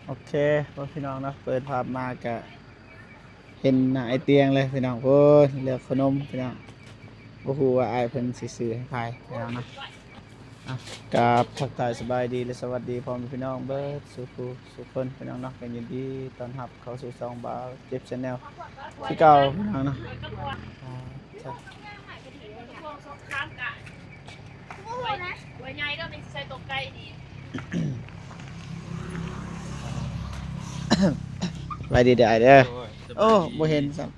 ໂອເຄ ພໍ່ພີ່ນ້ອງເນາະ ເປີດພາບມາກະເຫັນໜ້າອ້າຍຕຽງເລີຍພີ່ນ້ອງ. ໂອ້ຍ ເລືອກຂະໜົມພີ່ນ້ອງ ບໍ່ຮູ້ວ່າອ້າຍເພິ່ນຊິຊື້ໃຫ້ໃຜພີ່ນ້ອງເນາະ. ອ່ະ ກາບທັກທາຍສະບາຍດີ ແລະ ສະຫວັດດີພໍ່ແມ່ພີ່ນ້ອງເບິດສູ່ຜູ້ສູ່ຄົນພີ່ນ້ອງເນາະ. ກໍຍິນດີຕ້ອນຮັບເຂົ້າສູ່ຊ່ອງບ່າວເຈັບແຊນແນວຄືເກົ່າພີ່ນ້ອງເນາະ. ອ່າ ສະບາຍດີເດີອ້າຍເດີ. ໂອ້ຍ ສະບາຍດີ. ໂອ້ ບໍ່ເຫັນຊ້ຳ.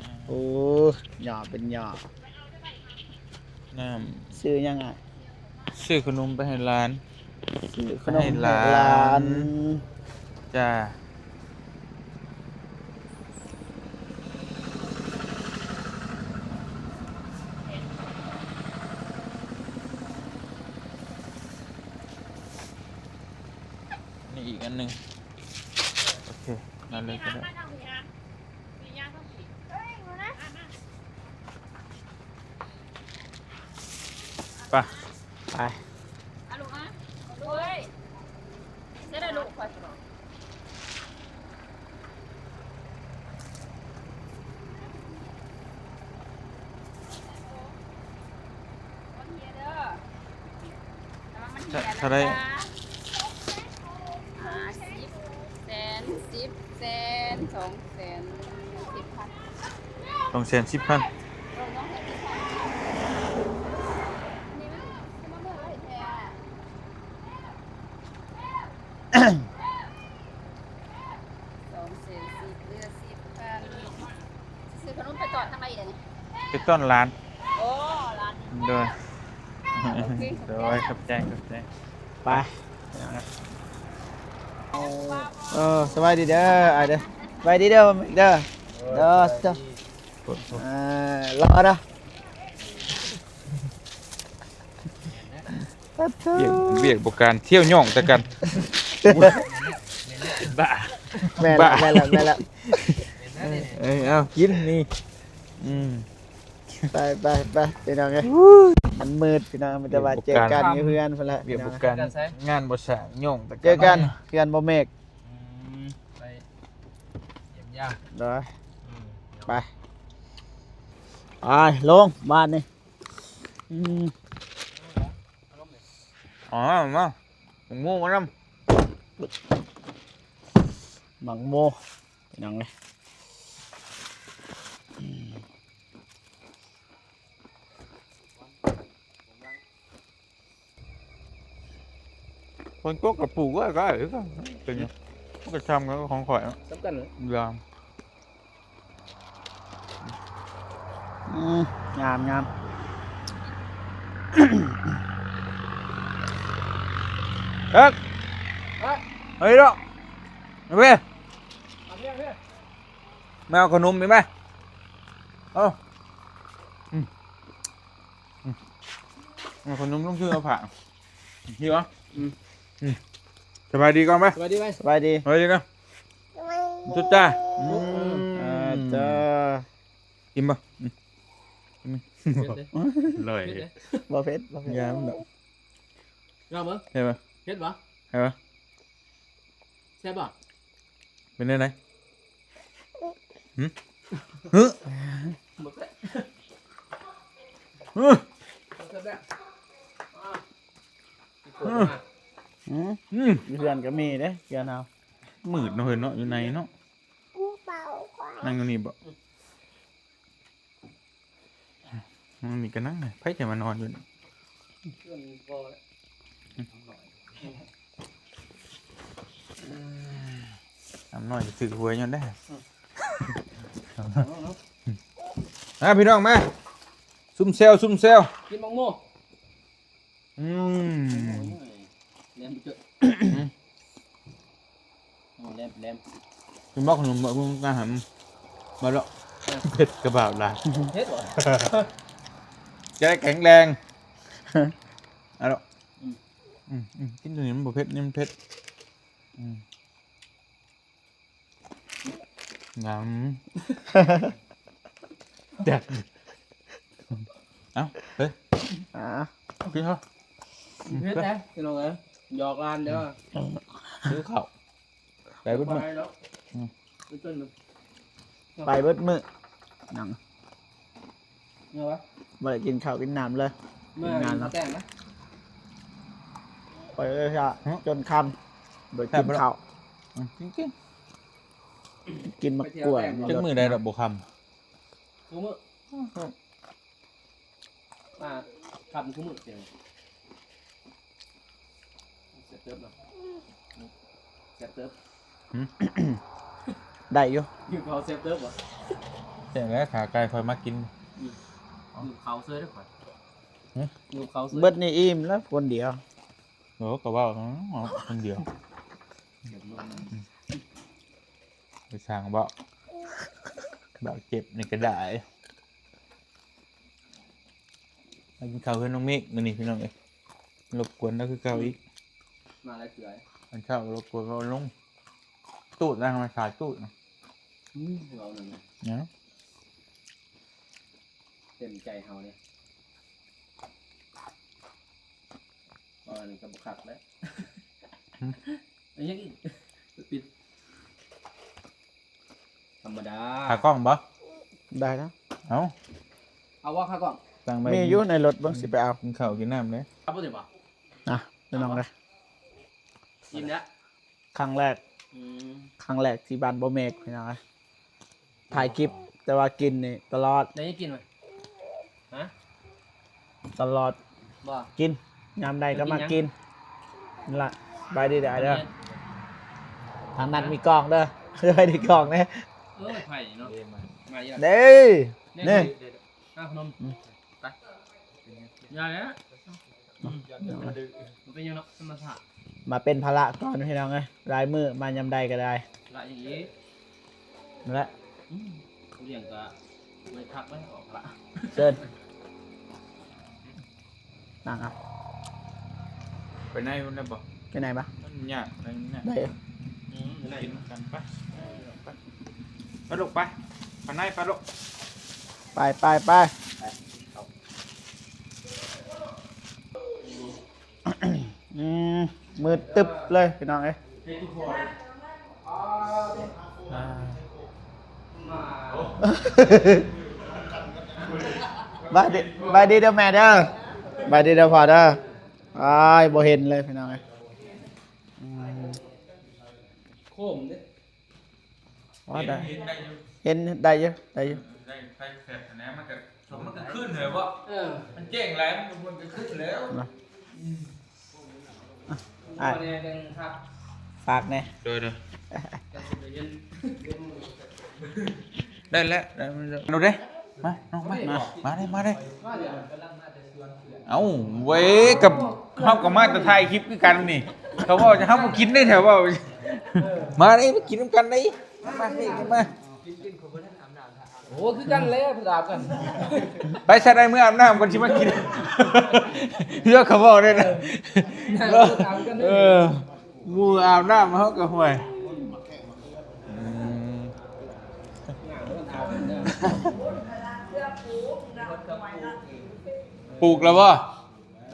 ອ່າ ໂອ້ ຫຍ້າເປັນຫຍ້າ. ນ້ຳ ຊື້ຫຍັງອ້າຍ? ຊື້ຂະໜົມໄປໃຫ້ຫຼານ. ຊື້ຂະໜົມໃຫ້ຫຼານ. ໃຫ້ຫຼານ ຈ້າ. ນີ້ອີກອັນໜຶ່ງ. ໂອເຄ ນັ້ນເລີຍກໍໄດ້. ໄປ ໄປ. ເທົ່າໃດ? ຫ້າສິບ ແສນ ສິບແສນ ສອງແສນສິບພັນ ສອງແສນສິບພັນ. ສອງແສນສິບ ເຫຼືອສິບພັນ. ຊື້ຂະໜົມໄປຕ້ອນທາງໃດດຽວນີ້? ໄປຕ້ອນຫຼານ. ໂອ້ ຫຼານ. ໂດຍ ໂອເຄ ໂດຍ ຂອບໃຈ ຂອບໃຈ. ໄປ ເອີ ສະບາຍດີເດີອ້າຍເດີ. ສະບາຍດີເດີ ເດີ ເດີ. ເອີ ລໍເດີ. ປະໂທ້ ວຽກ ວຽກບໍ່ການ ທ່ຽວຍ່ອງແຕ່ກັນ. ບ້າ ແມ່ນແລ້ວ ບ້າ ແມ່ນແລ້ວ ແມ່ນແລ້ວ. ເອີ ເອົາ ກິນນີ້. ອືມ ໄປ ໄປ ໄປ ພີ່ນ້ອງເອີຍ. ມັນມືດພີ່ນ້ອງ ມີແຕ່ວ່າເຈີກັນຢູ່ເຮືອນພຸ້ນແຫຼະ. ວຽກບໍ່ການ ງານບໍ່ສ້າງ ຍ່ອງແຕ່ກັນ. ເຈີກັນເຮືອນບໍ່ເມກ. ອືມ ໄປຢ້ຽມຢາມ. ໂດຍ ອືມ ໄປ ໄປລົງບາດນີ້. ອືມ ອໍ ມາ ໝາກໂມມານຳ ໝາກໂມ ພີ່ນ້ອງເອີຍ. ອືມ ຝົນຕົກກໍປູກໄວ້ກໍໄດ້ຄືກັນ. ເປັນຫຍັງ? ມັນກໍຊ່ຳກັນກັບຂອງຂ້ອຍເນາະ ຊ່ຳກັນເລີຍ. ຢ່າ ອືມ ງາມ ງາມ. ເອິກ ເຮີ້ຍ ເອີ ເອົາເວ ມາເອົາຂະໜົມນີ້ມາ. ເອົາ ອືມ ອືມ ເອົາຂະໜົມລົງຊື່ເອົາຜ້າ. ນີ້ຫວາ? ອືມ ອືມ ສະບາຍດີກ່ອນໄປ. ສະບາຍດີໄປ. ສະບາຍດີ ສະບາຍດີກ່ອນ. ຈຸດຈ້າ ອືມ ອ່າ ຈ້າ ກິນບໍ່? ອືມ ເຜັດເດ້ ອະ ເຜັດເດ້ ບໍ່ເຜັດ ບໍ່ເຜັດ ຢ່າມັນດອກ. ລອງເບິ່ງ ເຜັດບໍ່? ເຜັດບໍ່? ເຜັດບໍ່? ແຊບບໍ່? ເປັນແນວໃດ? ຫຶ? ຫຶ? ບໍ່ແຊບ ຫຶ? ບໍ່ແຊບແລ້ວ ອືມ ອືມ ຢູ່ເຮືອນກໍມີເດ້ ເຮືອນເຮົາ. ມືດເນາະເຮີ້ຍເນາະ ຢູ່ໃນເນາະ. ນັ່ງຢູ່ນີ້ບໍ? ອືມ ມັນມີກະນັ່ງ ໃຜຈະມານອນຢູ່ນີ້? ເພື່ອນບໍ່ແລ້ວ ອືມ ນ້ຳນ້ອຍຊິຖືກຫວຍຍ້ອນໄດ້. ອືມ ມາພີ່ນ້ອງມາ ຊຸມແຊວ ຊຸມແຊວ ກິນໝາກໂມ. ອືມ ແຫຼມເຈີ ອືມ ໂອ້ ແຫຼມ ແຫຼມ ກິນບໍ່ຂະໜົມບໍ່? ບໍ່ລະ ເອີ ເຜັດກະບາບຫຼາຍ ເຜັດບໍ່? ຈະໄດ້ແຂງແຮງ ເອົາລະ ອືມ ອືມ ກິນໂຕນີ້ມັນບໍ່ເຜັດ ນີ້ມັນເຜັດ ອືມ. ງາມ ແຈກ ເອົ້າ ເຮີ້ຍ ອ່າ ກິນເຖາະ ເຜັດແທ້ພີ່ນ້ອງເອີຍ ຫຍອກຫຼານເດີ ຊື້ເຂົ້າ ໄປເບິດມື້ ໄປເບິດມື້ ໜັງ ເມື່ອວະ ບໍ່ໄດ້ກິນເຂົ້າກິນນ້ຳເລີຍ ເມື່ອ ກິນງານເນາະ ແຕ່ງນະ ໄປເລີຍຊະ ຫຶ ຈົນຄ່ຳ ບໍ່ໄດ້ກິນເຂົ້າ ອືມ ກິນໝາກກ້ວຍ ໄປທ່ຽວແຕ່ງ ຈັກມື້ໃດດອກບໍ່ຄ່ຳ ມື້ມື້ ອ່າ ຄ່ຳຄືມື້ ແຊບເຕີບເນາະ ແຊບເຕີບ ຫຶ ໄດ້ຢູ່ ຫິວເຂົ້າແຊບເຕີບບໍ່ ແຊບແລ້ວ ຂາໄກ່ຂ້ອຍມັກກິນ ຫິວເຂົ້າເຊີຍເດີຂ້ອຍ ຫຶ ຫິວເຂົ້າເຊີຍ ເບິດນີ້ອີ່ມແລ້ວຄົນດຽວ ໂອ້ ກໍເວົ້າເນາະ ຄົນດຽວ ໄປສ້າງເວົ້າ ບາດເຈັບນີ້ກໍໄດ້ ມາກິນເຂົ້າເຮືອນນ້ອງເມກມື້ນີ້ພີ່ນ້ອງເອີຍ ລົບກວນລາວຄືເກົ່າອີກ ມາຫຼາຍເທື່ອ ຕອນເຊົ້າລົບກວນລາວລົງ ຕູດລະ ທຳມະຊາດຕູດ ອືມ ເວົ້ານັ້ນນະ ເນາະ ເຕັມໃຈເຮົາເດ້ ເວົ້າອັນນີ້ກໍບໍ່ຄັກແລ້ວ ຫຶ ອັນຫຍັງອີກ ປິດ ທຳມະດາ ຂາກ້ອງບໍ່ ໄດ້ນະ ເອົ້າ ເອົາບໍ່ຂາກ້ອງ ຕັ້ງໄວ້ ມີຢູ່ໃນລົດ ເບິ່ງຊິໄປເອົາ ກິນເຂົ້າກິນນ້ຳເດ້ ເອົາບໍ່ໄດ້ບໍ່ ອ່ະ ພີ່ນ້ອງເດີ ອີ່ມແລ້ວ ຄັ້ງແລກ ອືມ ຄັ້ງແລກທີ່ບ້ານບໍ່ເມກ ພີ່ນ້ອງເອີຍ ຖ່າຍຄລິບ ແຕ່ວ່າກິນນີ້ຕະຫຼອດ ໄດ້ກິນໄໝ ຮະ ຕະຫຼອດ ບໍ່ ກິນ ຍາມໃດກໍມາກິນ ກິນຫຍັງ ນັ້ນລະ ສະບາຍດີເດີອ້າຍເດີ ທາງນັ້ນມີກ້ອງເດີ ສະບາຍດີກ້ອງເດ້ ເອີຍ ໄຜເນາະ ມາອີກລະ ເດ້ ນີ້ ນີ້ ເອົາຂະໜົມ ອືມ ໄປ ຢ່າແລ້ວ ອືມ ມັນເປັນຫຍັງເນາະ ທຳມະຊາດ ມາເປັນພາລະກ່ອນ ພີ່ນ້ອງເອີຍ ຫຼາຍມື້ມາຍາມໃດກໍໄດ້ ພາລະຫຍັງອີກ ນັ້ນແຫຼະ ອືມ ຜູ້ລ້ຽງກໍໄວ້ພັກໄວ້ອອກພາລະ ເຊີນ ນັ່ງເອົາ ໄປໃນພຸ້ນໄດ້ບໍ່ ໄປໃນບະ ມັນຍາກ ໄປໃນ ໄດ້ ອືມ ໄປກິນນຳກັນ ໄປ ໄປ ໄປລູກ ໄປ ໄປໃນ ໄປລູກ ໄປ ໄປ ໄປ ໄປ ອືມ ມືດຕຶບເລີຍພີ່ນ້ອງເອີຍ ອ່າ ບາຍດີ ບາຍດີເດີແມ່ເດີ ບາຍດີເດີພໍ່ເດີ ອ້າຍ ບໍ່ເຫັນເລີຍພີ່ນ້ອງເອີຍ ອືມ ໂຄມເດ້ ອໍ ໄດ້ ເຫັນ ເຫັນໄດ້ຢູ່ ໄດ້ຢູ່ ເອີ ໄດ້ ໄດ້ແຊບແນວ ມັນກໍ ມັນກໍຂຶ້ນແລ້ວບໍ່ ເອີ ມັນແຈ້ງຫຼາຍ ມັນກໍ ມັນກໍຂຶ້ນແລ້ວ ນະ ອືມ ອ່ະ ຝາກແດ່ ໂດຍ ໂດຍ ໄດ້ແລ້ວ ໄດ້ແລ້ວ ມາ ນ້ອງມາ ມາເດ້ ມາເດ້ ມາເດ້ ເອົ້າ ເວີຍ ກັບເຮົາກໍມາແຕ່ຖ່າຍຄລິບຄືກັນນີ້ ເຂົາເວົ້າເຮົາບໍ່ກິນເດ້ ແຖວເວົ້າ ມາເດ້ ມາກິນນຳກັນເດ້ ມາ ມາ ມາ ໂອ້ ຄືກັນແລ້ວ ຖາມກັນ ໄປຊະ ໄດ້ ເມືອອາບນ້ຳກ່ອນຊິມາກິນ ເພື່ອເຂົາເວົ້າໄດ້ນະ ເອີ ເອີ ໝູ່ອາບນ້ຳເຮົາກໍ ຫ້ວຍ ອືມ ປູກແລ້ວບໍ່?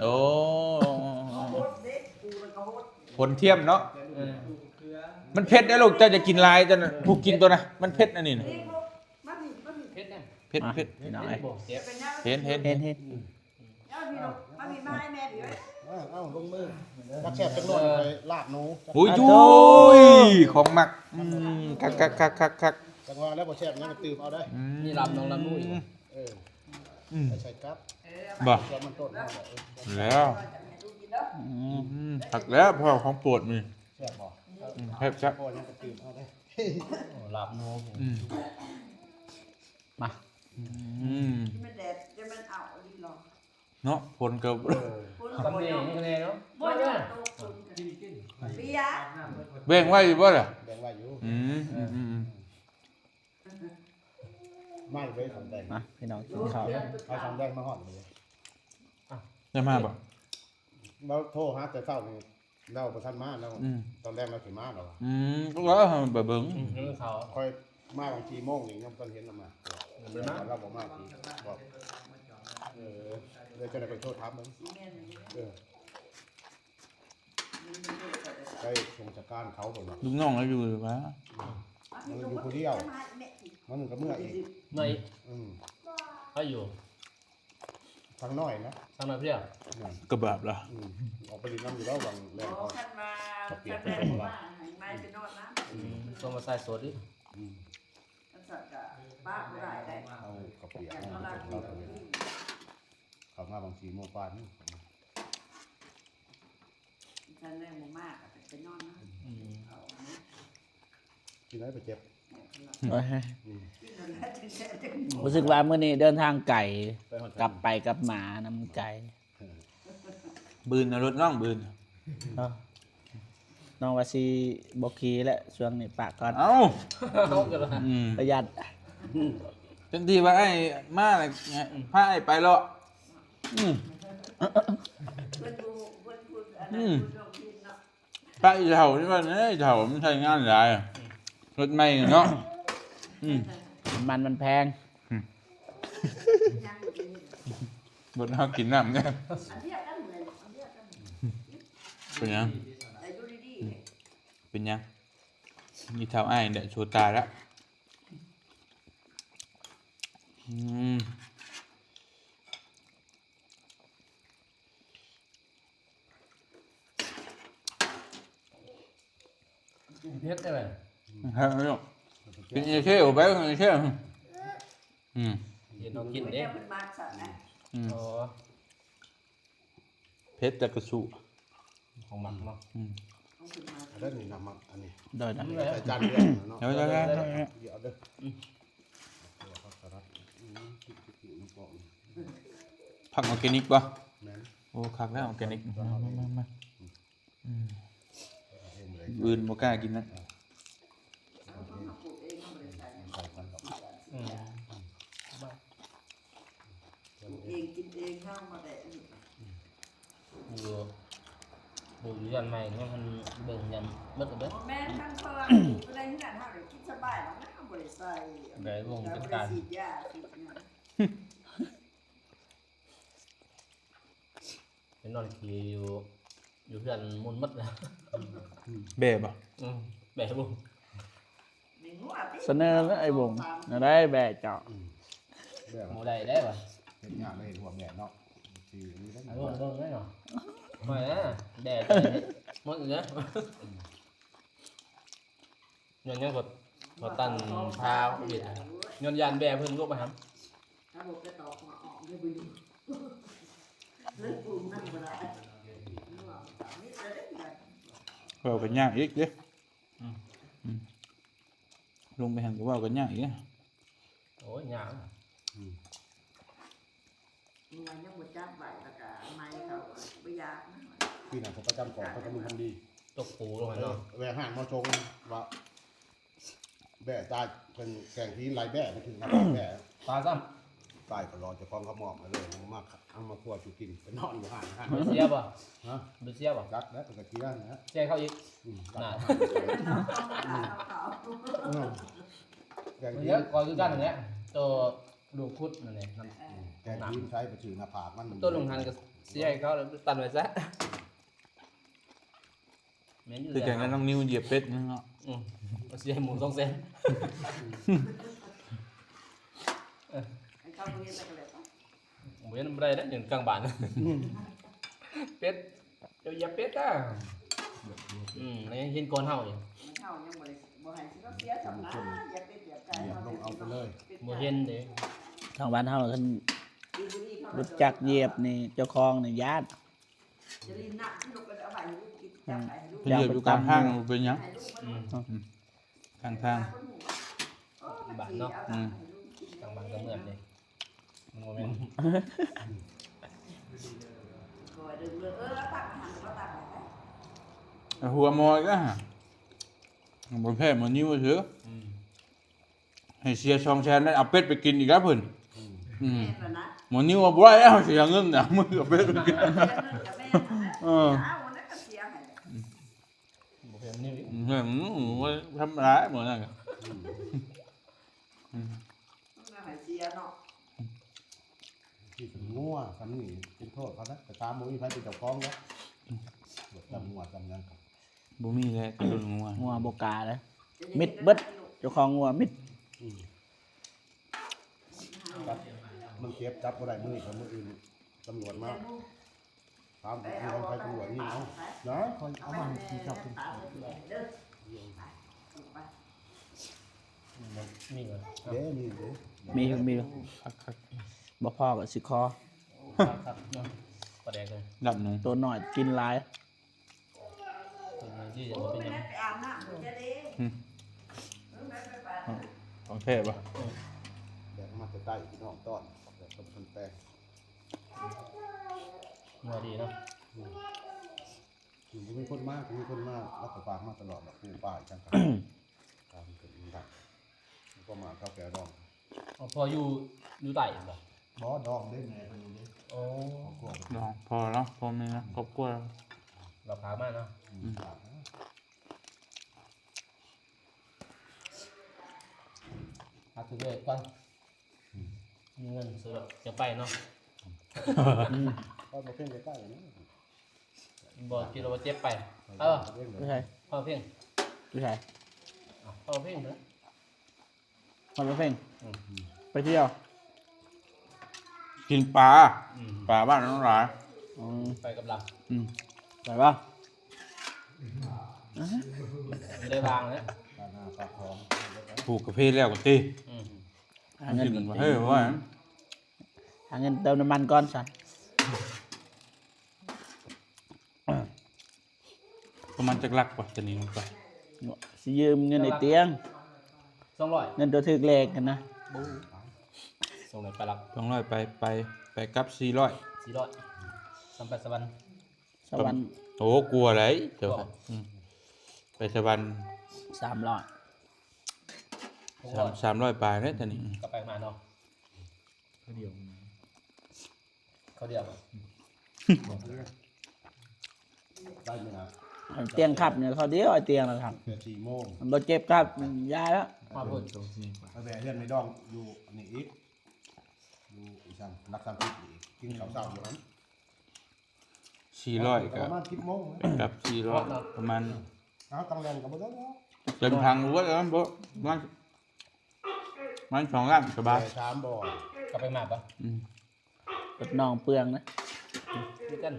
ໂອ້ ຜົນທຽມເນາະ ເອີ ມັນເຜັດເດ້ລູກ ເຈົ້າຈະກິນຫຼາຍ ເຈົ້າ ຜູ້ກິນໂຕນະ ມັນເຜັດອັນນີ້ນະ ເຜັດນະ ເຜັດ ເຜັດ ພີ່ນ້ອງເອີຍ ເຫັນ ເຫັນ ເຫັນ ເຫັນ ເອີ ເອົາ ລົງມື ມັກແຊບຈັກໜ່ອຍ ເອີ ຂ້ອຍລາບໜູ ໂອ້ຍ ໂອ້ຍ ຂອງມັກ ອືມ ຄັກໆໆໆ ຈັງວ່າແລ້ວບໍ່ແຊບຫຍັງກໍຕື່ມເອົາໄດ້ ອືມ ນີ້ລາບໜູ ລາບໜູອີກ ເອີ ອືມ ໃສ່ກັບ ບໍ່ ສ່ວນມັນຕົ້ນເຮົາ ແລ້ວ ອືມ ຄັກແລ້ວ ພໍ່ຂອງໂປດນີ້ ແຊບບໍ່? ອືມ ແຊບໆ ພໍ່ຍັງກໍຕື່ມເອົາໄດ້ ໂອ້ ລາບໜູ ອືມ ມາ ອືມ ມັນແດດ ແຕ່ມັນເອົາອີ່ຫຼີເນາະ ເນາະ ຝົນກໍ ເອີ ຝົນກໍບໍ່ຕົກ ແດ່ເນາະ ບໍ່ຕົກ ຝົນກໍ ກິນ ກິນ ເບຍ ແບ່ງໄວ້ຢູ່ບໍ່ລະ? ແບ່ງໄວ້ຢູ່ ອືມ ອືມ ອືມ ມາເລີຍ ສຳໄດ ມາ ພີ່ນ້ອງກິນເຂົ້າ ເອົາ ສຳໄດມາຮອດເລີຍ ໄດ້ມາບໍ່? ລາວໂທຫາແຕ່ເຊົ້ານີ້ ລາວບໍ່ທັນມາ ລາວ ອືມ ຕອນແລງລາວຊິມາແລ້ວ ອືມ ກໍວ່າໄປເບິ່ງ ອືມ ຂ້ອຍມາບາງສີ່ໂມງນີ້ຍັງບໍ່ທັນເຫັນລາວມາ ຍັງບໍ່ມາ ລາວບໍ່ມາ ບອກ ເອີ ເລີຍຈັ່ງໃດຂ້ອຍໂທຖາມເບິ່ງ ເອີ ມັນເປັນໂທໃສ່ແຕ່ເຊົ້າ ໄປສົ່ງສະການເຂົາເພິ່ນວ່າ ລູກນ້ອງລາວຢູ່ວ່າ ມັນຢູ່ຜູ້ດຽວ ມັນກໍເມືອອີກ ເມືອອີກ ອືມ ໃຜຢູ່ ທາງນ້ອຍນະ ທາງນ້ອຍເພຍ ແມ່ນ ກະບາບລະ ອືມ ອອກໄປຫຼິ້ນນຳຢູ່ແລ້ວ ຫວ່າງແລງ ບໍ່ ເຂົາ ຄັນວ່າ ເຂົາປຽກ ຄັນແມ່ນ ໄປສົ່ງລາວ ມາໃຫ້ມາຊິນອນນຳ ອືມ ສົ່ງມາໃສ່ສົດອີກ ອືມ ຄັນຊັ້ນກະປະບໍ່ໄດ້ໄດ໋ ເອົາເຂົ້າປຽກມາໃຫ້ເຂົາກິນ ເຂົ້າມາບາງສີ່ໂມງປາຍນີ້ ຄັນແມ່ນບໍ່ມາກໍໄປນອນນຳ ອືມ ເຂົານະ ກິນໄດ້ໄປເຈັບ ໂອ້ຍ ອືມ ຮູ້ສຶກວ່າມື້ນີ້ເດີນທາງໄກ ໄປຮອດ ກັບໄປກັບມານຳໄກ ເອີ ບືນເອົາລົດນ້ອງບືນ ເນາະ ນ້ອງວ່າຊິບໍ່ຂີ່ແຫຼະ ຊ່ວງນີ້ປະກ່ອນ ເອົ້າ ເອົາກໍລະ ອືມ ປະຢັດ ເຕັມທີ່ວ່າອ້າຍມາລະ ພາອ້າຍໄປເລາະ ອືມ ເພິ່ນຜູ້ ເພິ່ນຜູ້ອັນນັ້ນ ອືມ ຜູ້ດວງພິນເນາະ ປະອີເຖົ້ານີ້ວ່າ ເອີ ເຖົ້າມັນໃຊ້ງານຫຼາຍ ລົດໃໝ່ເນາະ ອືມ ນ້ຳມັນມັນແພງ ອືມ ບໍ່ໄດ້ເຮົາກິນນ້ຳເດ້ ອັນດຽວກັນເລີຍ ອັນດຽວກັນ ເປັນຫຍັງ ແຕ່ຢູ່ດີໆ ເປັນຫຍັງ ອີເຖົ້າອ້າຍແຫຼະ ໂຊຕາຍລະ ອືມ ເຜັດໄດ້ໄໝ? ເຮັດຢູ່ ກິນເອເຄໄປ ເອເຄ ອືມ ເຫັນເຮົາກິນເດ້ ເພິ່ນມັກຊັ້ນນະ ອືມ ອໍ ເຜັດແຕ່ກະຊູ ຂອງມັກເນາະ ອືມ ເອົາເດີນີ້ ນ້ຳມັກອັນນີ້ ໄດ້ໆ ໃສ່ຈານເດີເນາະ ໄດ້ໆ ເອົາເດີ ອືມ ຜັກສະລັດ ອືມ ຜັກອອກແກນິກບໍ່? ແມ່ນ ໂອ້ ຄັກແລ້ວ ອອກແກນິກ ມາໆໆ ອືມ ອື່ນບໍ່ກ້າກິນນະ ເອົາເອງ ເອົາເອງ ເຮົາບໍ່ໄດ້ໃສ່ຫຍັງ ອືມ ເຮົາເອົາເອງ ເຮົາບໍ່ໄດ້ໃສ່ຫຍັງ ເຮົາເອົາເອງ ເຮົາເອົາເອງ ກິນເອງ ເຮົາບໍ່ໄດ້ອັນນີ້ ຢູ່ ປູກຢູ່ເຮືອນໃໝ່ເນາະ ມັນເບິ່ງຍາມໝົດແລ້ວເດີ ບໍ່ແມ່ນ ຄັນເພິ່ນປູກຢູ່ໃນເຮືອນເຮົານີ້ກິນສະບາຍດອກນະ ເຮົາບໍ່ໄດ້ໃສ່ ໄດ້ລົງຈັດການ ບໍ່ໄດ້ສີດຢາສີດຫຍັງ ໄປນອນຂີ້ຢູ່ ຢູ່ເຮືອນມຸນໝົດແລ້ວ ແບ້ບໍ່? ອືມ ແບ້ບໍ່? ສະເໜີເລີຍໄອ້ວົງ ແນວໃດແບ້ເຈົ້າ? ອືມ ແບ້ບໍ່ໄດ້ແລ້ວວ່າ ເຮັດຍາກໄດ້ຫົວແບ້ເນາະ ຊິອັນນີ້ໄດ້ ໄອ້ວົງເບິ່ງໄດ້ເນາະ ຂ້ອຍນະ ແບ້ໄປໝົດເລີຍ ອືມ ຍ້ອນຫຍັງກໍ ກໍຕັນພາເຮັດ ຍ້ອນຢ້ານແບ້ເພິ່ນລົງໄປຫັ້ນ ຖ້າບໍ່ໄປຕອກຫົວອອກເລີຍບໍ່ຢູ່ ເລີຍປຸງນຳບໍ່ໄດ້ ເວົ້າກັນຍາກອີກເດ້ ອືມ ອືມ ລົງໄປຫັ້ນກໍເວົ້າກັນຍາກອີກເດ້ ໂອ້ຍ ຍາກ ອືມ ເມື່ອຍັງບໍ່ຈັບໄວ້ ແລ້ວກະໄມ້ເຂົາບໍ່ຢາກນະ ປີໜ້າເຂົາປະຈຳກອງ ເຂົາກໍມີຄຳດີ ຕົກປູລົງຫັ້ນເນາະ ເອີ ແວ່ຮ້ານມາຊົງວ່າ ແບ້ຕາຍ ເພິ່ນແກງທີ່ໄລ່ແບ້ໄປເຖິງໜ້າປາກແບ້ ຕາຍຊ້ຳ ຕາຍກໍລໍເຈົ້າຂອງເຂົາມອບໃຫ້ເລີຍ ເອົາມາ ເອົາມາຄົວສູ່ກິນ ໄປນອນຢູ່ຮ້ານ ຮ້ານ ເສຍບໍ່? ຮະ? ບໍ່ເສຍບໍ່? ຈັກແລ້ວ ເພິ່ນກໍເສຍຫັ້ນແຫຼະ ເສຍເຂົາອີກ ອືມ ນັ້ນ ອືມ ແກງທີ່ ເອີ ກໍຄືກັນຫັ້ນແຫຼະ ໂຕ ລູກຄຸດນັ້ນແຫຼະ ນຳ ແກງທີ່ໃຊ້ໄປຖືໜ້າຜາກມັນ ໂຕລົງຫັ້ນກໍເສຍໃຫ້ເຂົາ ແລ້ວຕັນໄວ້ຊະ ແມ່ນຢູ່ ຄືກັນກັບນ້ອງນິວຢຽບເປັດນັ້ນເນາະ ອືມ ເສຍໃຫ້ໝູສອງແສນ ເອີ ໃຫ້ເຂົາບໍ່ເຮັດແລ້ວກໍແລ້ວໄປ ບໍ່ເຮັດນຳບໍ່ໄດ້ເດ້ ຢູ່ກາງບ້ານ ອືມ ເປັດ ເຈົ້າຢຽບເປັດຕາ ອືມ ແລ້ວຍັງເຫັນກ່ອນເຮົາອີກ ເຮົາຍັງບໍ່ໄດ້ ບໍ່ໃຫ້ຊິເສຍຊ້ຳນະ ຢຽບເປັດຢຽບໄກ່ ຢຽບລົງເອົາໄປເລີຍ ບໍ່ເຫັນເດ້ ທາງບ້ານເຮົາຄັນ ຮູ້ຈັກຢຽບນີ້ ເຈົ້າຂອງນີ້ຢ້ານ ຈະຫຼິ້ນນ້ຳທີ່ລູກກໍຈະເອົາໄວ້ໃຫ້ລູກກິນ ຈັບໄປໃຫ້ລູກ ຢຽບຢູ່ກາງທາງ ເປັນຫຍັງ? ອືມ ກາງທາງ ບ້ານເນາະ ອືມ ກາງບ້ານກໍເໝືອນເດ້ ມັນບໍ່ແມ່ນ ເອີ ຫົວໝໍອີກແລ້ວ ບໍ່ແພ້ໝໍນິວຊື່ ອືມ ໃຫ້ເສຍສອງແສນ ໄດ້ເອົາເປັດໄປກິນອີກແລ້ວເພິ່ນ ອືມ ອືມ ໝໍນິວວ່າບໍ່ໄດ້ແລ້ວ ເສຍເງິນນະ ມື້ເອົາເປັດໄປກິນ ເອີ ບໍ່ແພ້ໝໍນິວອີກ ອືມ ທຳລາຍໝໍນັ້ນ ອືມ ອືມ ໃຫ້ເສຍເນາະ ທີ່ເປັນງົວ ຊຳນີ້ເປັນໂທດເຂົານະ ໄປຕາມບໍ່ມີໃຜເປັນເຈົ້າຂອງເດ້ ອືມ ຈຳງົວຈຳຫຍັງ ບໍ່ມີແຫຼະ ກະດຸນງົວ ງົວບໍ່ກ້າເດ້ ມິດເບິດ ເຈົ້າຂອງງົວມິດ. ອືມ ຈັບ ມັນເຈັບ ຈັບບໍ່ໄດ້ມື້ນີ້ ມື້ອື່ນຕຳຫຼວດມາ ຖາມຢູ່ຂອງໃຜຕຳຫຼວດຍິງເອົານະ ຂ້ອຍເອົາມາໃຫ້ເຈົ້າກິນ. ມີບໍ່? ເດ້ ມີເດ້ ມີ ມີ ຄັກໆ ບໍ່ພໍກໍຊິຂໍ ຄັກໆ ເນາະ ປາແດກເລີຍ ລາບໜູ ໂຕນ້ອຍກິນຫຼາຍ ເອີ ດີ ບໍ່ເປັນຫຍັງ ອືມ ຂອງແທ້ບໍ່? ແບກມາແຕ່ໃຕ້ ພີ່ນ້ອງຕ້ອນ ແບກກັບຄັນແປງ ງົວດີເນາະ ອືມ ບໍ່ມີຄົນມາ ບໍ່ມີຄົນມາ ລາວກໍຝາກມາຕະຫຼອດ ດອກປູປາອີຫຍັງກໍຕາມຂຶ້ນມັນດັງ ກໍມາເຂົ້າແກວດອງ. ອໍ ພໍ່ຢູ່ ຢູ່ໃຕ້ບໍ່? ບໍ່ ດອງເດ້ ແມ່ເພິ່ນຢູ່ເດ້. ໂອ້ ຄອບຄົວດອງ ພໍ່ລາວ ພໍ່ແມ່ລາວ ຄອບຄົວລາວ ລາວພາມາເນາະ. ອືມ ຫາຊື້ເລກກ່ອນ ອືມ ມີເງິນຊື້ແລ້ວຈະໄປເນາະ. ອືມ ເອົາມາເປັນໃກ້ໆເນາະ. ບໍ່ ຄິດວ່າເຈັບໄປ. ເອີ ຢູ່ໃສ? ເອົາເພງ ຢູ່ໃສ? ເອົາເພງເດີ ເອົາເພງ. ອືມ ໄປທ່ຽວ ກິນປາ ອືມ ປາບ້ານນ້ອງຫຼາຍ. ອືມ ໄປກັບລາວ. ອືມ ໄປບໍ່? ໄດ້ວາງແລ້ວ ປູກກາເຟແລ້ວກໍຕິ. ອືມ ຫາເງິນກ່ອນຕິ ເຮີ້ຍ ວ່າ ຫາເງິນເຕີມນ້ຳມັນກ່ອນຊະ. ປະມານຈັກຫຼັກວະ ຕອນນີ້ລົງໄປ? ຊິຢືມເງິນໄອ້ຕຽງ ສອງຮ້ອຍ ເງິນຕົວຖືກແລກຫັ້ນນະ. ສອງຮ້ອຍປາຍຫຼັກ ສອງຮ້ອຍ ໄປ ໄປ ໄປກັບສີ່ຮ້ອຍ ສີ່ຮ້ອຍ ສ່ຳໄປສະຫວັນ ສະຫວັນ. ໂອ້ ກວ່າໄດ໋ເຈົ້າ. ອືມ ໄປສະຫວັນ ສາມຮ້ອຍ ສາມ ສາມຮ້ອຍປາຍເດ້ຕອນນີ້ ກໍໄປມາເນາະ. ເຂົ້າດຽວ ເຂົ້າດຽວບໍ່? ໄດ້ມື້ນະ ຕຽງຂັບນີ້ເຂົ້າດຽວ ໄອ້ຕຽງນະຄັບ ເກືອບສີ່ໂມງ ມັນບໍ່ເຈັບຄັບ ມັນຢາແລ້ວ. ມາພຸ້ນ ໄປແວ່ເຮືອນແມ່ດອງຢູ່ອັນນີ້ອີກ ຢູ່ອີ່ຫຍັງ ຫຼັກສາມສິບອີກ ກິນເຂົ້າເຊົ້າຢູ່ຫັ້ນ. ສີ່ຮ້ອຍ ກໍປະມານສິບໂມງນະ ກັບສີ່ຮ້ອຍ ປະມານ ເອົາ ຕ້ອງແລ່ນກໍບໍ່ໄດ້ແລ້ວ ເຕັມຖັງ ໂອ້ຍ ເອີ ບໍ່ ປະມານ ປະມານສອງລ້ານສະບາຍ. ສາມບໍ່ ກັບໄປມາປະ? ອືມ ລົດນ້ອງເປືອງນະ ຄືກັນ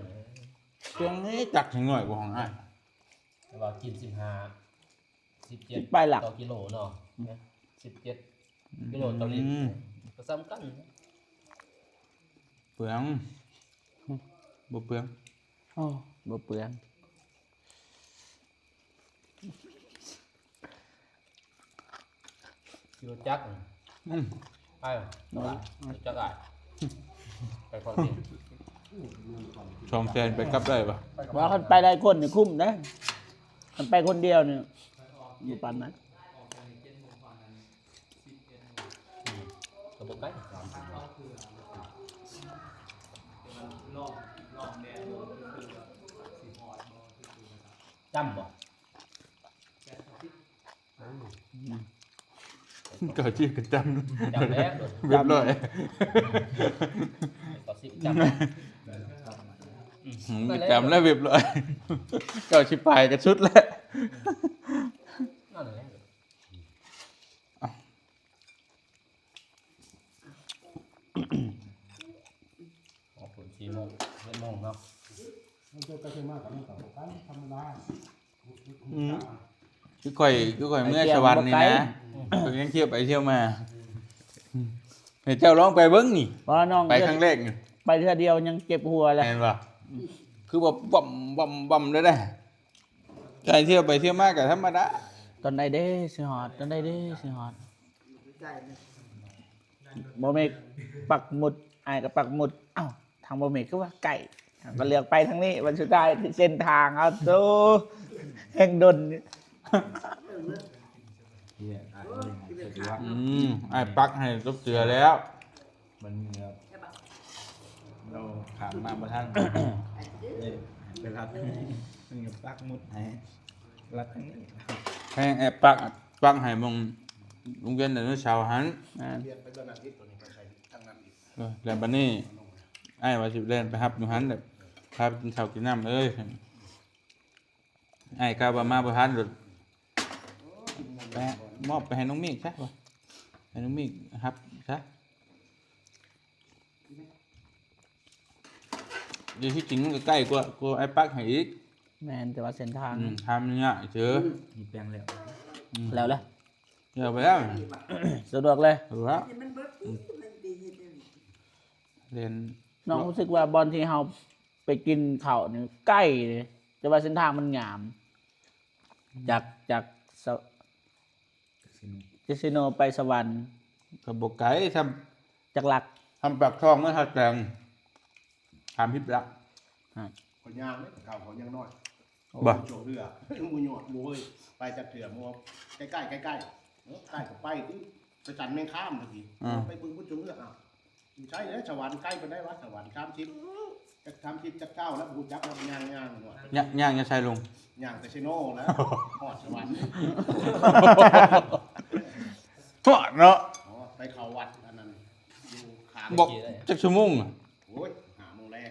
ເປືອງນີ້ຈັກແຮງໜ້ອຍກວ່າຂອງອ້າຍ ແຕ່ວ່າກິນສິບຫ້າ ສິບເຈັດ ສິບປາຍຫຼັກ ຕໍ່ກິໂລເນາະ. ອືມ ສິບເຈັດ ອືມ ກິໂລຕໍ່ລິດ ກໍສ່ຳກັນ ເປືອງ ບໍ່ເປືອງ. ໂອ້ ບໍ່ເປືອງ. ຂີ່ລົດຈັກ ອືມ ໄປ ລົດຈັກອ້າຍ ໄປພໍດ ສອງແສນໄປກັບໄດ້ປະ? ວ່າຄັນໄປຫຼາຍຄົນນີ້ຄຸ້ມເດ້ ຄັນໄປຄົນດຽວນີ້ບໍ່ປານນັ້ນ. ອືມ ກໍບໍ່ໄກ ຈຳບໍ່? ອືມ ເກົ້າສິບກໍຈຳ ຈຳແລ້ວ ວຽບຮ້ອຍ ເກົ້າສິບຈຳ ອືມ ຈຳແລ້ວ ວຽບຮ້ອຍ ເກົ້າສິບປາຍກໍສຸດແລ້ວ ນັ້ນແຫຼະ. ອອກຝົນສີ່ໂມງ ເຈັດໂມງເນາະ ມັນເກີດໄປເກີດມາກໍມັນກໍບໍ່ໄກ ທຳມະດາ ອືມ ຄືຂ້ອຍ ຄືຂ້ອຍເມືອສະຫວັນນີ້ນະ ຂ້ອຍຍັງທ່ຽວໄປທ່ຽວມາ ໃຫ້ເຈົ້າລອງໄປເບິ່ງນີ້ ບໍ່ ນ້ອງ ໄປຄັ້ງແລກນີ້ ໄປເທື່ອດຽວຍັງເຈັບຫົວແລ້ວ ແມ່ນບໍ່? ອືມ ຄືວ່າບອມ ບອມ ບອມເລີຍເດ້. ໃຈທ່ຽວໄປທ່ຽວມາກໍທຳມະດາ ຕອນໃດເດ້ຊິຮອດ ຕອນໃດເດ້ຊິຮອດ ບໍ່ເມກປັກໝຸດ ອ້າຍກໍປັກໝຸດ ເອົ້າ ທາງບໍ່ເມກຄືວ່າໃກ້ ກໍເລືອກໄປທາງນີ້ ວັນສຸດທ້າຍເສັ້ນທາງ ເອົາໂຕ ແຮ່ງດົນ ອືມ ອ້າຍປັກໃຫ້ຕົບເສືອແລ້ວ. ມັນແບບ ເຮົາຂ້າມມາບໍ່ທັນ ເອີ ໄປລັດ ມັນກໍປັກໝຸດໃຫ້ ລັດທາງນີ້ ແຮ່ງແອບປັກ ປັກໃຫ້ໝ່ອງໂຮງຮຽນໄດໂນເສົາຫັ້ນ ແມ່ນ ເອີ ແລ້ວບັດນີ້ອ້າຍວ່າຊິແລ່ນໄປຮັບຢູ່ຫັ້ນ ແບບພາໄປກິນເຂົ້າກິນນ້ຳເລີຍ. ອ້າຍກ່າວວ່າມາບໍ່ທັນໂລດ ໄປມອບໄປໃຫ້ນ້ອງເມກຊະ ໃຫ້ນ້ອງເມກຮັບຊະ. ຢູ່ທີ່ຈິງມັນກໍໃກ້ກວ່າ ກວ່າອ້າຍປັກໃຫ້ອີກ. ແມ່ນ ແຕ່ວ່າເສັ້ນທາງ ອືມ ທາງມັນຍາກເຊີ. ມີແປງແລ້ວ ອືມ ແລ້ວລະ ແລ້ວໄປແລ້ວ ສະດວກເລີຍ ສະດວກ ອືມ ເຫັນ ນ້ອງຮູ້ສຶກວ່າບ່ອນທີ່ເຮົາໄປກິນເຂົ້ານີ້ໃກ້ເດ້ ແຕ່ວ່າເສັ້ນທາງມັນຫຍາມ ຈາກ ຈາກ ຈາກເຊໂນໄປສະຫວັນ ກໍບໍ່ໄກ ສ່ຳ ຈັກຫຼັກ ສ່ຳປາກຊ່ອງເມືອທ່າແຕງ ສາມສິບຫຼັກ. ຂ້ອຍຍ່າງເດ້ ເຂົາ ເຂົາຍັງນ້ອຍ ບໍ່ ຊ່ວງເຮືອ ໝູ່ຍອດ ໝູ່ເອີຍ ໄປຈັກເທື່ອ ໝູ່ ໃກ້ໆ ໃກ້ໆ ເອີ ໃກ້ກໍໄປຕິ ໄປສັນແມງຄາມ ອືມ ໄປເບິ່ງພຸ້ນ ຊ່ວງເຮືອ ອ້າວ ຢູ່ໃສເດ້ ສະຫວັນໃກ້ປານໃດວະ ສະຫວັນສາມສິບ ຈັກສາມສິບຈັກຊາວແລ້ວ ບໍ່ຮູ້ຈັກແລ້ວ ຍ່າງໆ ຍ່າງ ຍ່າງຢູ່ໃສລຸງ? ຍ່າງແຕ່ເຊໂນແລ້ວ ຮອດສະຫວັນ ຮອດເນາະ ຮອດ ໄປເຂົ້າວັດອັນນັ້ນ ຢູ່ຂ້າງ ບໍ່ ຈັກຊົ່ວໂມງ? ໂອ້ຍ ຫ້າໂມງແລງ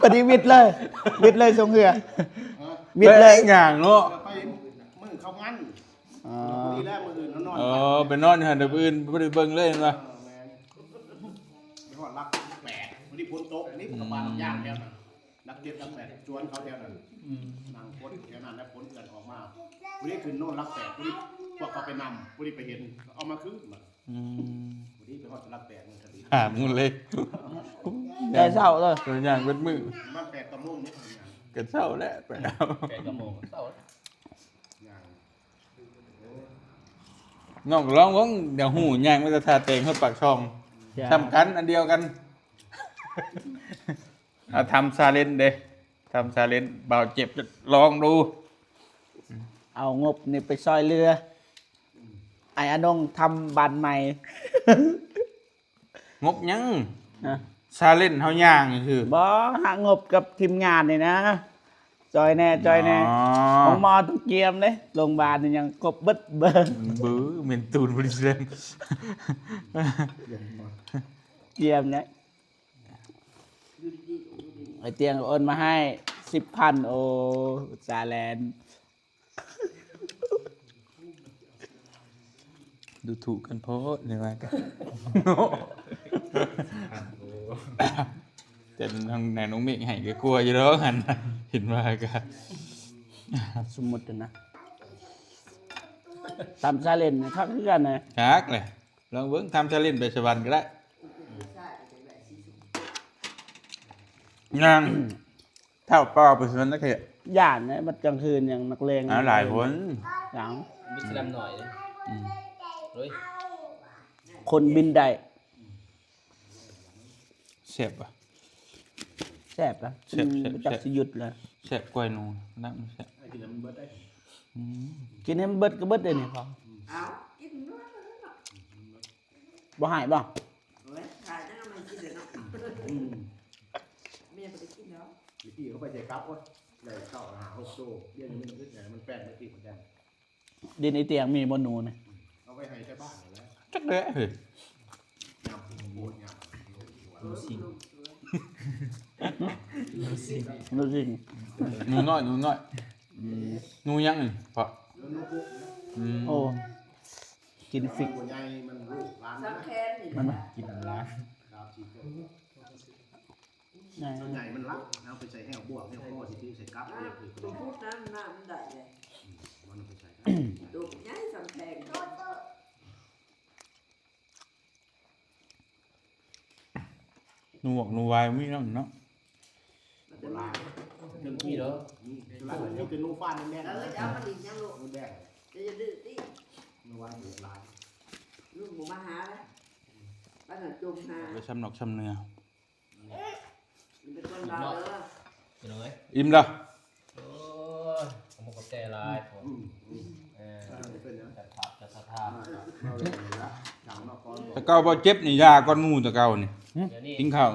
ພໍດີວິດເລີຍ ວິດເລີຍ ຊ່ວງເຮືອ ຮະ ວິດເລີຍ ໄປຍ່າງເນາະ ໄປມື້ເຂົ້າງານ ອໍ ພໍດີແລ້ວ ມື້ອື່ນເຮົານອນ ເອີ ໄປນອນຢູ່ຫັ້ນ ມື້ອື່ນບໍ່ໄດ້ເບິ່ງເລີຍ ແມ່ນບໍ່? ເອີ ແມ່ນ ໄປຮອດຫຼັກແປດ ພໍດີຝົນຕົກ ນີ້ ອືມ ກະບ້ານນ້ອງຢາງແຖວນັ້ນ ຫຼັກເຈັດ ຫຼັກແປດ ສວນເຂົາແຖວນັ້ນ ອືມ ນັ່ງຝົນແຖວນັ້ນ ແລ້ວຝົນເອື້ອນອອກມາ ພໍດີຂຶ້ນໂນນຫຼັກແປດ ພໍດີພວກເຂົາໄປນຳ ພໍດີໄປເຫັນ ເອົາມາຄືນ ອືມ ພໍດີໄປຮອດຫຼັກແປດ ມື້ນັ້ນ ຫາໝູ່ເລັກ ແຕ່ເຊົ້າເລີຍ ເຈົ້າຍ່າງເບິດມື້ ປະມານແປດກວ່າໂມງນີ້ ກໍເຊົ້າແຫຼະ ແປດ ແປດກວ່າໂມງເຊົ້າ ຍ່າງ ນ້ອງກໍລອງເບິ່ງ ດຽວຮູ້ ຍ່າງໄປແຕ່ທ່າແຕງຮອດປາກຊ່ອງ ຈ້າ ສ່ຳກັນ ອັນດຽວກັນ ເອົາ ທຳຊາເລນເດ້ ທຳຊາເລນ ບ່າວເຈັບ ລອງດູ ເອົາງົບນີ້ໄປຊ່ອຍເຫຼືອ ອ້າຍອານົງທຳບ້ານໃໝ່ ງົບຫຍັງ? ຮະ? ຊາເລນເຮົາຍ່າງຊື່ ບໍ່ ຫາງົບກັບທີມງານນີ້ນະ ຊ່ອຍແດ່ ຊ່ອຍແດ່ ອໍ ໂຮງໝໍຕ້ອງກຽມເດ້ ໂຮງບານນີ້ຍັງຄົບເບິດ ເບີ ເບີ ແມ່ນຕູນບໍລິສະແລມ ກຽມແດ່ ໄອ້ຕຽງໂອນມາໃຫ້ສິບພັນ ໂອ້ ສາແລນ ດູຖູກກັນໂພດ ນີ້ວ່າກັນ ແຕ່ທາງນານ້ອງເມກໃຫ້ກໍກົວຢູ່ດອກຫັ້ນ ເຫັນວ່າກໍ ສົມມຸດນະ ຕຳຊາເລນຄັກຄືກັນນະ ຄັກແຫຼະ ລອງເບິ່ງ ທຳຊາເລນໄປສະຫວັນກໍໄດ້ ຍ່າງ ເທົ້າປ່າວໄປເຮືອນນະເຂດ ຢ້ານນະ ບັດກາງຄືນຫຍັງ ນັກເລງ ອ່າ ຫຼາຍຄົນ ຫຍັງ ມີສະແລມໜ້ອຍເດ້ ອືມ ເຮີ້ຍ ຄົນບິນໄດ້ ແຊບປະ? ແຊບນະ ແຊບ ອືມ ແຊບ ບໍ່ຈັກ ແຊບ ຊິຢຸດລະ ແຊບກວ່າໜູ ໜັງແຊບ ໃຫ້ກິນໃຫ້ມັນເບິດໄດ້ ອືມ ກິນໃຫ້ມັນເບິດກໍເບິດເດ້ນີ້ພໍ່ ເອົາ ກິນ ບໍ່ໃຫ້ບໍ່? ໂອ້ຍ ຂາຍຈັ່ງເອົາມາກິນເລີຍເນາະ ອືມ ແມ່ບໍ່ໄດ້ກິນດອກ ຕະກີ້ເຂົາໄປໃສ່ກັບ ໂອ້ຍ ໄດ້ເຂົ້າຫ້າຫົກໂຕ ດຽວນີ້ມັນອຶດແຫຼະ ມັນແປງໄປທີ່ເຂົາເຈົ້າ ດິນອີຕຽງມີບໍ່ໜູນະ ເອົາໄປໃຫ້ແຕ່ບ້ານນັ້ນແຫຼະ ຈັກແຫຼະເຮີ້ຍ ຍຳໂພດຍຳ ໜູຊິງ ໜູຊິງ ໜູຊິງ ໜູນ້ອຍ ໜູນ້ອຍ ອືມ ໜູຫຍັງນີ້ພໍ່? ອືມ ໂອ້ ກິນຟິກ ມັນບໍ່ໃຫຍ່ ມັນລູກຫຼານ ມັນກິນຫຼານ ສາມສີ່ຕົວ ໃຫຍ່ ສ່ວນໃຫຍ່ມັນລັກ ເອົາໄປໃສ່ແຫ້ວບວກ ແຫ້ວຄໍ ຊິຖືໃສ່ກັບ ເອີ ມັນພຸດນ້ຳ ນ້ຳມັນໄດ້ເດ້ ອືມ ມັນເອົາໄປໃສ່ ໂຕໃຫຍ່ສ່ຳແຂ້ງ ໜູຫວກໜູຫວາຍມີນຳເນາະ ບໍ່ຫຼາຍ ເຖິງມີເດີ ມີ ສ່ວນຫຼາຍມີແຕ່ໜູຟານແດງໆ ເອີ ຈະເອົາມາຫຼິ້ນຫຍັງລູກ ໜູແດງ ຈະຢ່າດື້ຕິ ໜູຫວາຍບໍ່ຫຼາຍ ລຸງບໍ່ມາຫາເລີຍ ປານນັ້ນຈົ່ມຫາ ໄປຊ່ຳນອກຊ່ຳເໜືອ ເປັນຄົນລາວເດີ ພີ່ນ້ອງເອີຍ ອີ່ມລະ ໂອ້ຍ ຂອບໃຈຫຼາຍ ອືມ ເອີ ເປັນຫຍັງ ຈັດພາບ ຈັດສະຖານ ອ່າ ເວົ້າເລື່ອງນີ້ລະ ຫຍັງເນາະ ກ່ອນ ແຕ່ເກົ່າບໍ່ເຈັບນີ້ ຢາກ່ອນໝູ່ແຕ່ເກົ່ານີ້ ຫຶ ດຽວນີ້ ກິນເຂົ້າ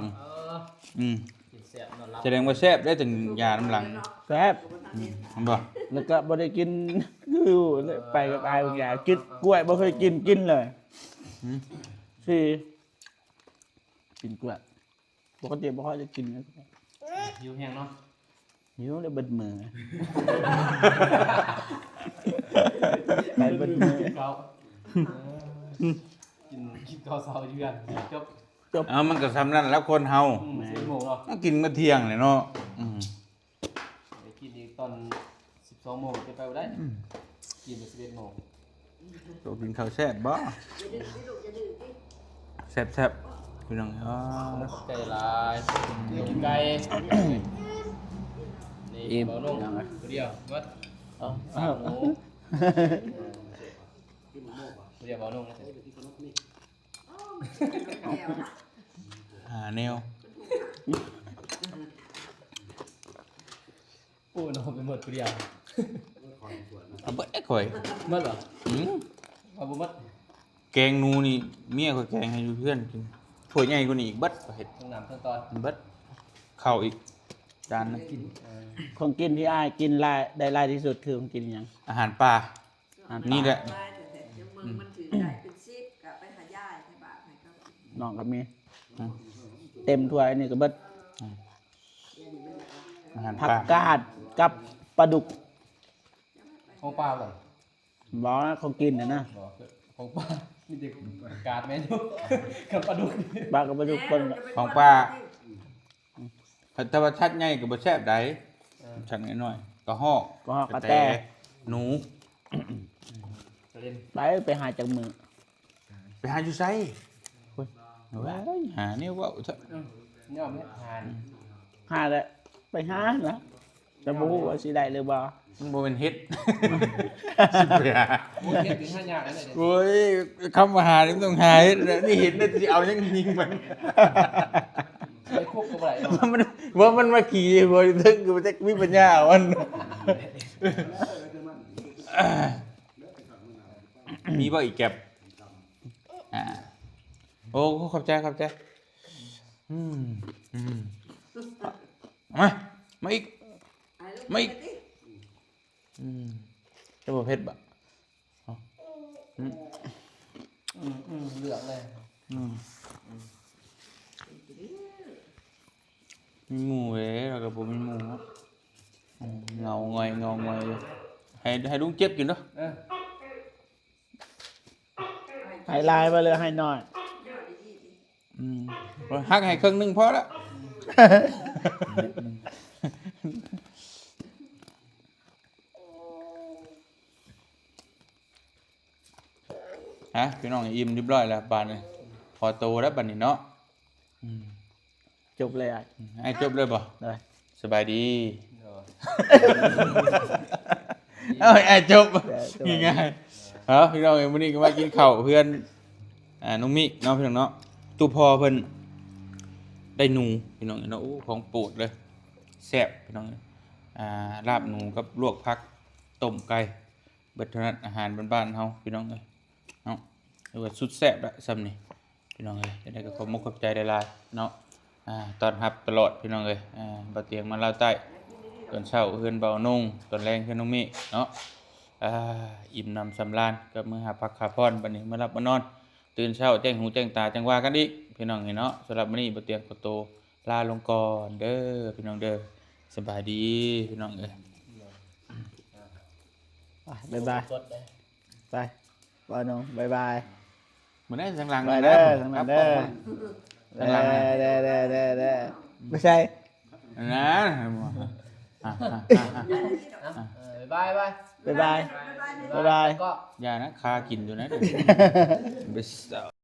ເອີ ອືມ ກິນແຊບນອນຫຼັບ ສະແດງວ່າແຊບໄດ້ ຈັ່ງຢານຳຫຼັງ ແຊບ ອືມ ເຫັນບໍ່ ແລ້ວກໍບໍ່ໄດ້ກິນ ຄືໄປກັບອ້າຍບາງຢ່າງ ກິນກ້ວຍບໍ່ເຄີຍກິນ ກິນເລີຍ ຫື ຊິ ກິນກ້ວຍ ປົກກະຕິບໍ່ຄ່ອຍໄດ້ກິນ ຫິວແຮງເນາະ ຢູ່ໄດ້ເບິດມື້ ໄປເບິດມື້ ກິນເຂົ້າ ເອີ ກິນ ກິນເຂົ້າເຊົ້າຢູ່ເຮືອນ ຈົບ ຈົບ ເອົາ ມັນກໍສ່ຳນັ້ນແຫຼະຄົນເຮົາ ອືມ ສິບເອັດໂມງເນາະ ມັນກິນມາທ່ຽງແຫຼະເນາະ ອືມ ໄປກິນອີກຕອນສິບສອງໂມງ ເປັນໄປບໍ່ໄດ້ ອືມ ກິນໄປສິບເອັດໂມງ ໂຕກິນເຂົ້າແຊບບໍ່? ແຊບໆ ພີ່ນ້ອງ ອ້າ ຂອບໃຈຫຼາຍ ໄກ່ ນີ້ ອີ່ມ ເບົານົງ ຜູ້ດຽວ ໝົດ ເອົາ ໝູ ຜູ້ດຽວ ເບົານົງ ຫາແນວ ໂອ້ຍ ເນາະ ໄປໝົດຜູ້ດຽວ ເອົາເບິດເດ້ຂ້ອຍ ໝົດບໍ່? ອືມ ເອົາບໍ່ໝົດ ແກງໜູນີ້ ເມຍຂ້ອຍແກງໃຫ້ຢູ່ເຮືອນກິນ ຖ້ວຍໃຫຍ່ກວ່ານີ້ອີກ ເບິດ ຂ້ອຍເຮັດ ທັງນ້ຳທັງຕອນ ເບິດ ເຂົ້າອີກຈານໜຶ່ງ ເອີ ຂອງກິນທີ່ອ້າຍກິນຫຼາຍ ໄດ້ຫຼາຍທີ່ສຸດຄືຂອງກິນຫຍັງ? ອາຫານປ່າ ອາຫານປ່າ ນີ້ແຫຼະ ອືມ ນ້ອງກໍມີ ອືມ ເຕັມຖ້ວຍນີ້ກໍເບິດ ອືມ ອາຫານ ຜັກກາດກັບປາດຸກ ຂອງປ່າບໍ່? ບໍ່ນະ ຂອງກິນນະນະ ບໍ່ ຂອງປ່າ ມີແຕ່ຜັກກາດແມ່ນຢູ່ ກັບປາດຸກ ປາກັບປາດຸກ ຂອງປ່າ ແຕ່ວ່າສັດໃຫຍ່ກໍບໍ່ແຊບໃດ ເອີ ສັດນ້ອຍໆ ກະຮອກ ກະຮອກ ກະແຕ ກະແຕ ໜູ ໄປ ໄປຫາຈັກມື້? ໄປຫາຢູ່ໃສ? ໂອ້ຍ ໂອ້ຍ ຫາແນວເວົ້າເຖາະ ເອີ ຍອມເຮັດຫາ ຫາແຫຼະ ໄປຫານະ ແຕ່ບໍ່ຮູ້ວ່າຊິໄດ້ຫຼືບໍ່ ມັນບໍ່ແມ່ນເຫັດ ຊິໄປຫາ ໂອ້ຍ ເຫັດນີ້ຫາຍາກເດ້ ໂອ້ຍ ຄຳວ່າຫານີ້ມັນຕ້ອງຫາເຫັດແຫຼະ ນີ້ເຫັດນີ້ຊິເອົາຫຍັງຍິງມັນ ໄປຄຸກກໍບໍ່ໄດ້ເນາະ ມັນ ວ່າມັນມາຂີ່ຢູ່ເທິງ ກໍບໍ່ຈັກມີປັນຍາເອົາມັນ ມີບໍ່ອີກແກັບ? ອ່າ ໂອ້ ຂອບໃຈ ຂອບໃຈ ອືມ ອືມ ມາ ມາອີກ ມາອີກ ອືມ ຈະບໍ່ເຜັດບໍ່? ອືມ ອືມ ເຫຼືອກເລີຍ ອືມ ອືມ ມີໝູ່ເດ້ ລາວກໍບໍ່ມີໝູ່ເນາະ ອືມ ເງົາງອຍ ເງົາງອຍຢູ່ ໃຫ້ ໃຫ້ລຸງເຈັບກິນເດີ້ ເອີ ໃຫ້ຫຼາຍບໍ່ ຫຼືໃຫ້ໜ້ອຍ? ອືມ ຫັກໃຫ້ເຄິ່ງໜຶ່ງພໍລະ ຮະ ພີ່ນ້ອງ ອີ່ມຮຽບຮ້ອຍແລ້ວບາດນີ້ ຂໍໂຕແລ້ວບາດນີ້ເນາະ ອືມ ຈົບເລີຍອ້າຍ ອືມ ອ້າຍຈົບເລີຍບໍ່? ໂດຍ ສະບາຍດີ ໂດຍ ເອົາ ອ້າຍຈົບ ເອີ ສະບາຍດີ ງ່າຍໆ ເອົາ ພີ່ນ້ອງເອີຍ ມື້ນີ້ກໍມາກິນເຂົ້າເຮືອນ ອ່າ ນ້ອງມິກເນາະ ພີ່ນ້ອງເນາະ ຕູ້ພໍ່ເພິ່ນໄດ້ໜູ ພີ່ນ້ອງເນາະ ໂອ້ ຂອງໂປດເລີຍ ແຊບ ພີ່ນ້ອງ ອ່າ ລາບໜູກັບລວກຜັກ ຕົ້ມໄກ່ ເບິດເທົ່ານັ້ນ ອາຫານບ້ານໆເຮົາ ພີ່ນ້ອງເອີຍ ເນາະ ຖືວ່າສຸດແຊບລະຊ່ຳນີ້ ພີ່ນ້ອງເອີຍ ຈັ່ງໃດກໍຂອບມຸກຂອບໃຈຫຼາຍໆເນາະ ອ່າ ຕ້ອນຮັບຕະຫຼອດ ພີ່ນ້ອງເອີຍ ອ່າ ບ່າວຕຽງມາລາວໃຕ້ ຕອນເຊົ້າເຮືອນບ່າວນົງ ຕອນແລງເຮືອນນ້ອງເມກເນາະ ອ່າ ອີ່ມໜຳສຳລານ ກັບມື້ຫາພັກຫາຜ່ອນ ບັດນີ້ເມືອຫຼັບເມືອນອນ ຕື່ນເຊົ້າແຈ້ງຫູແຈ້ງຕາ ຈັ່ງວ່າກັນອີກ ພີ່ນ້ອງເອີຍເນາະ ສຳລັບມື້ນີ້ບ່າວຕຽງຂໍໂຕລາລົງກ່ອນເດີ້ ພີ່ນ້ອງເດີ້ ສະບາຍດີ ພີ່ນ້ອງເອີຍ ອ່ະ ບາຍບາຍ ໄປ ບ່າວນົງ ບາຍບາຍ ມື້ໃດທາງຫຼັງ ໄປເດີ້ ທາງຫຼັງເດີ້ ທາງຫຼັງ ເດີ້ ເດີ້ ເດີ້ ເດີ້ ໄປໃສ ນັ້ນ ເອີ ບາຍບາຍ ບາຍບາຍ ບາຍບາຍ ຢ່ານະ ຄາກິນຢູ່ນະ ໄປເຊົາ